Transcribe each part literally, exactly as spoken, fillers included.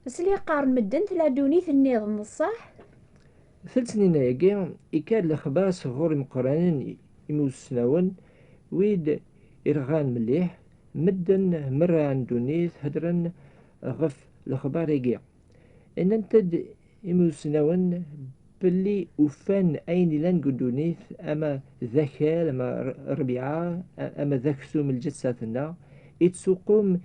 Sliɣ qqaren medden tella ddunit nniḍen, d ṣṣeḥ? Fi letniyen-agi, ikad lexbar sɣur imeqqranen imusnawen, wid irɣan mliḥ. Medden merra n ddunit heddren ɣef lexbar-agi. Nnant-d imusnawen belli ufan ayen illan deg ddunit, ama d akal, ama r-, rbiɛa, a-, ama d aksum n lǧettat-nneɣ, ittuqum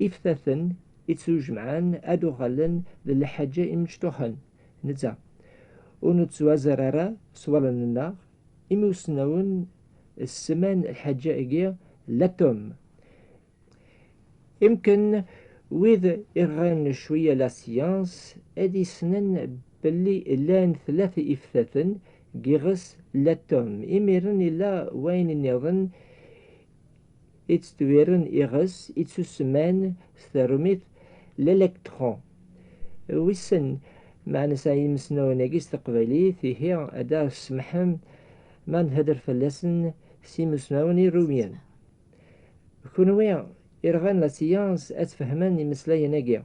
iftaten, ittuǧemɛen ad uɣalen d lḥaǧa imecṭuḥen. Netta ur nettwazar ara s wallen-nneɣ. Imusnawen sseman lḥaǧa-agi l'atom. Imken wid iɣran cwiya la science ad issnen belli llan tlata iftaten deg iɣes l'atom. Imiren illa wayen nniḍen ittedwiren iɣes, ittusemman s terrumit l'électron. Wissen ma nesɛa imesnawen-agi s teqbaylit? Ihi, ad aɣ-tsemḥem ma nhedder fell-asen s imusnawen irumyen. Kunwi irɣan la science ad tfehmem imeslayen-agi.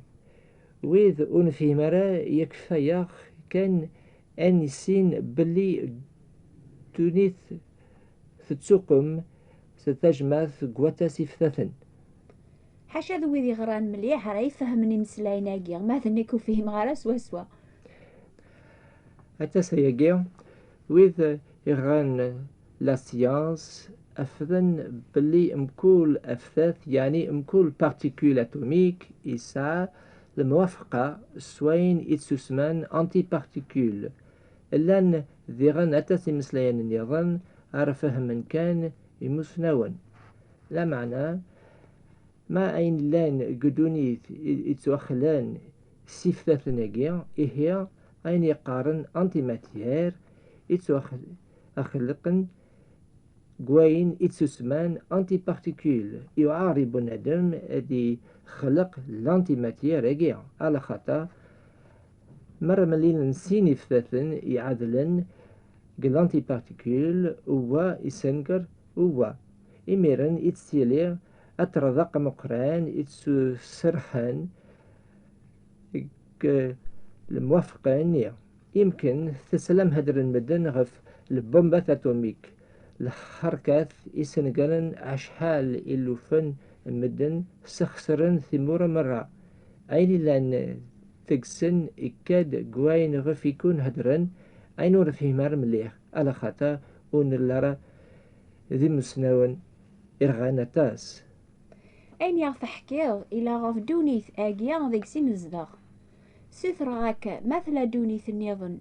Wid ur nefhim ara, yakfa-yaɣ kan ad nissin belli ddunit tettuqum s tajmaɛt deg waṭas iftaten. Ḥaca d wid iɣran mliḥ ara ifehmen imeslayen-agi, ma d nekk ur fhimeɣ ara swaswa. Aṭas ayagi, wid iɣran la science afden belli mkul aftat, yeɛni mkul particule atomique, yesɛa lemwafqa s wayen ittusemman antiparticule. Llan diɣen aṭas imeslayen nniḍen ara fehmen kan imusnawen. Lameɛna, ma ayen llan deg ddunit i, ittwaxlan s iftaten-agi, ihi ayen yeqqaren antimatière ittwaxelqen deg wayen ittusemman antiparticule. Iwɛer i bunadem ad ixleq l'antimatière-agi, alaxaṭer mara mlilen sin iftaten iɛedlen deg l'antiparticule, wa isenger wa. Imiren i tettili aṭerḍeq ameqqran i ttserḥen deg lemwafqa-nni. Imken teslam heddren medden ɣef lbumbat atomik, lxerkat isengren acḥal ilufen n medden, sxesren timura merra. Ayen illan deg-sen ikka-d deg wayen ɣef i kun heddren, ayen ur nefhim ara mliḥ, alaxaṭer ur nelli ara d imusnawen irɣan aṭas. Ayen i ɣ-teḥkiḍ ila ɣef ddunit-agi deg-s i nezdeɣ. Sutreɣ-ak ma tella ddunit nniḍen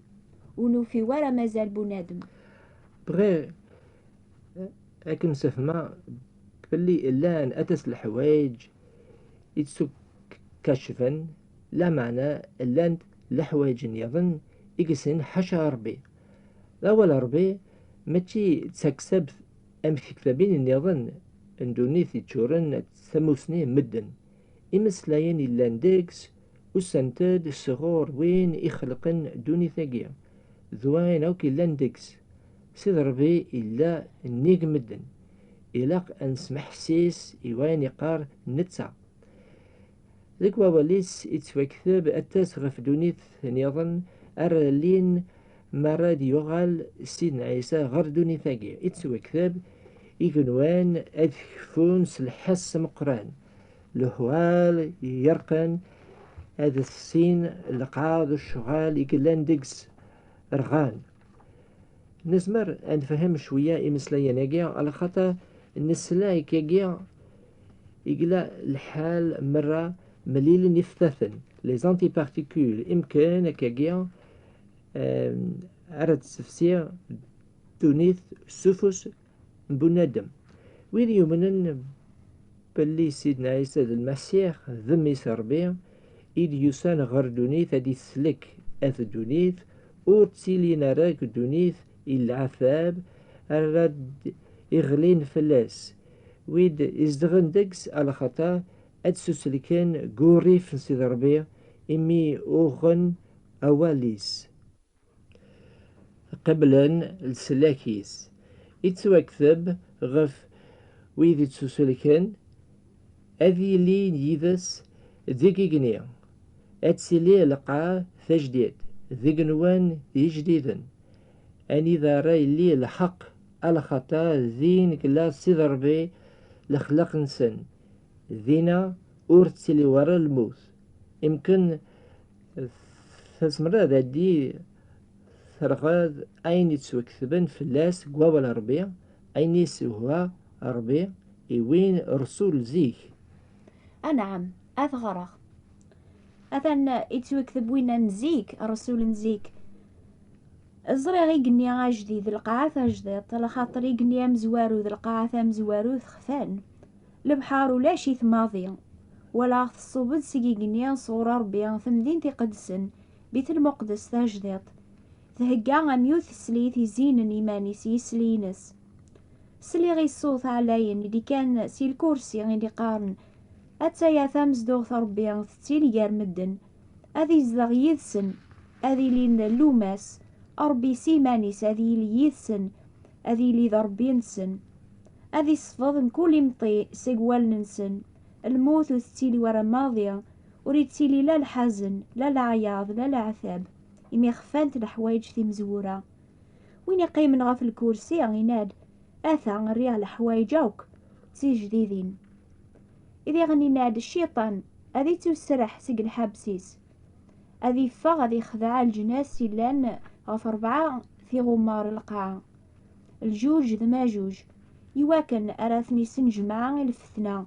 ur nufi wara mazal bunadem. Bɣiɣ ad kem-sefhmeɣ belli llan aṭas n leḥwayeǧ i ttukaccfen, lameɛna llant leḥwayeǧ nniḍen i yessin ḥaca Ṛebbi. D awal Ṛebbi, mačči d taktabt am tektabin nniḍen n ddunit yeččuren d tamusni n medden. Imeslayen yellan deg-s usant-d sɣur win ixelqen ddunit-agi d wayen akk yellan deg-s. Sidi Ṛebbi yella nnig medden. Ilaq ad nesmeḥsis i wayen iqqar netta. Deg wawal-is ittwakteb aṭas ɣef ddunit nniḍen ara llin mi ara d-yuɣal Sidna Ɛisa ɣer ddunit-agi. Ittwakteb igenwan ad kfun s lḥess ameqqran, lehwal yerqen ad tessin lqaɛa d ccɣel i yellan deg-s rɣan. Nezmer ad nefhem cwiya imeslayen-agi, alaxaṭer nesla akkagi i yella lḥal merra mlilen iftaten, les antiparticules. Imken akkagi, em, ara d-tessefsi ddunit s ufus n bunadem. Wid yumnen belli Sidna Ɛisa d Lmasiḥ, d Mmi-s n Ṛebbi, i d-yusan ɣer ddunit ad d-islek at ddunit, ur ttilin ara deg ddunit i leɛtab ara d-iɣlin fell-as. Wid izedɣen deg-s, alaxaṭer ad suselken deg urrif n Sidi Ṛebbi, imi uɣen awal-is, qeblen leslak-is. Ittwakteb ɣef wid ittuselken ad ilin yid-s deg igenni. Ad tili lqaɛa tajdidt deg-wen d ijdiden, anida ara yili lḥeqq, alaxaṭer din yella Sidi Ṛebbi lexlaq-nsen. Dinna ur tettili wara lmut. Imken tazmert ad d-terɣed ayen yettwaketben fell-as deg wawal Ṛebbi, ayen i s-ihwa Ṛebbi i win Ṛsul zik. Anɛam, ad ɣreɣ. Atan yettwakteb winna n zik, Ṛṛsul n zik. Ẓriɣ igenni ajdid d lqaɛa tajdidt, lxaṭer igenni amezwaru d lqaɛa tamezwarut xfan. Lebḥer ulac-it maḍi. Walaɣ tṣubb-d seg igenni sɣur Ṛebbi temdint iqedsen, Bit Lmuqdes tajdidt. Thegga am yiwet teslit izinen iman-is yisli-ines. Sliɣ i ṣṣut ɛlayen i d-ikkan si lkursi i d-iqqaren, Attaya tamezduɣt n Ṛebbi tettili gar medden, ad izdeɣ yid-sen, ad ilin d llumas, Ṛebbi s iman-is ad yili yid-sen, ad yili d Ṛebbi-nsen. Ad isfeḍ mkul imṭi seg wallen-nsen. Lmut ur tettili wara maḍi, ur ittili la lḥazen, la leɛyaḍ, la leɛtab, imi xfant leḥwayeǧ timezwura. Win iqqimen ɣef lkursi, yenna-d, Ata, rriɣ leḥwayeǧ akk d tijdidin. Diɣen yenna-d, Cciṭan ad ittuserreḥ seg lḥebs-is. Ad iffeɣ ad ixdeɛ leǧnas yellan ɣef rebɛa tiɣumar n lqaɛa, Lǧuǧ d Maǧuǧ, iwakken ara ten-isnejmeɛ i lfetna,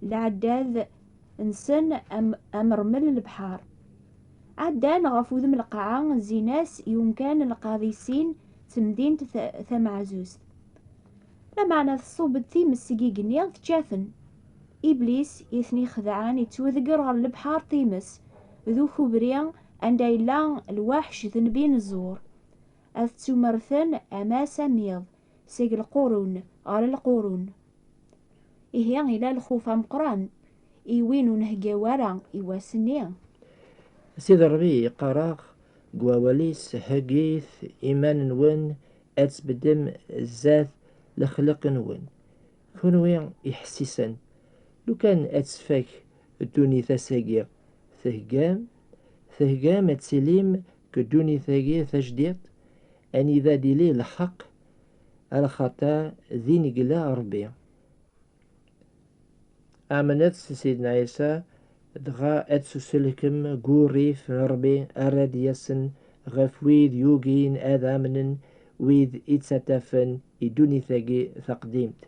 lɛeddad-nsen am, am rrmel n lebḥer. Ɛeddan ɣef wudem n lqaɛa, zzin-as i umkan n lqaḍisin d temdint ta-, tameɛzuzt. Lameɛna tṣubb-d times seg igenni, tečča-ten. Iblis, i ten-ixedɛen, ittwedger ɣer lebḥer times, d ukubri anda yella lwaḥc d nnbi n ẓẓur. Ad ttumrten am ass am yiḍ, seg lqurun ɣer lqurun. Ihi, ila lxuf ameqqran i win ur nhegga wara i wass-nni. Sidi Ṛebbi iqqar-aɣ deg wawal-is, Heggit iman-nwen ad tbeddem zdat lexlaq-nwen, kunwi iḥessisen. Lukan ad tfak ddunit ass-agi, theggam, theggam ad tilim deg ddunit-agi tajdidt, anida d-ili lḥeqq, alaxaṭer din yella Ṛebbi. Amnet s Sidna Ɛisa, dɣa ad tuselkem deg urrif n Ṛebbi ara d-yasen ɣef wid yugin ad amnen, wid ittaṭṭafen i ddunit-agi taqdimt.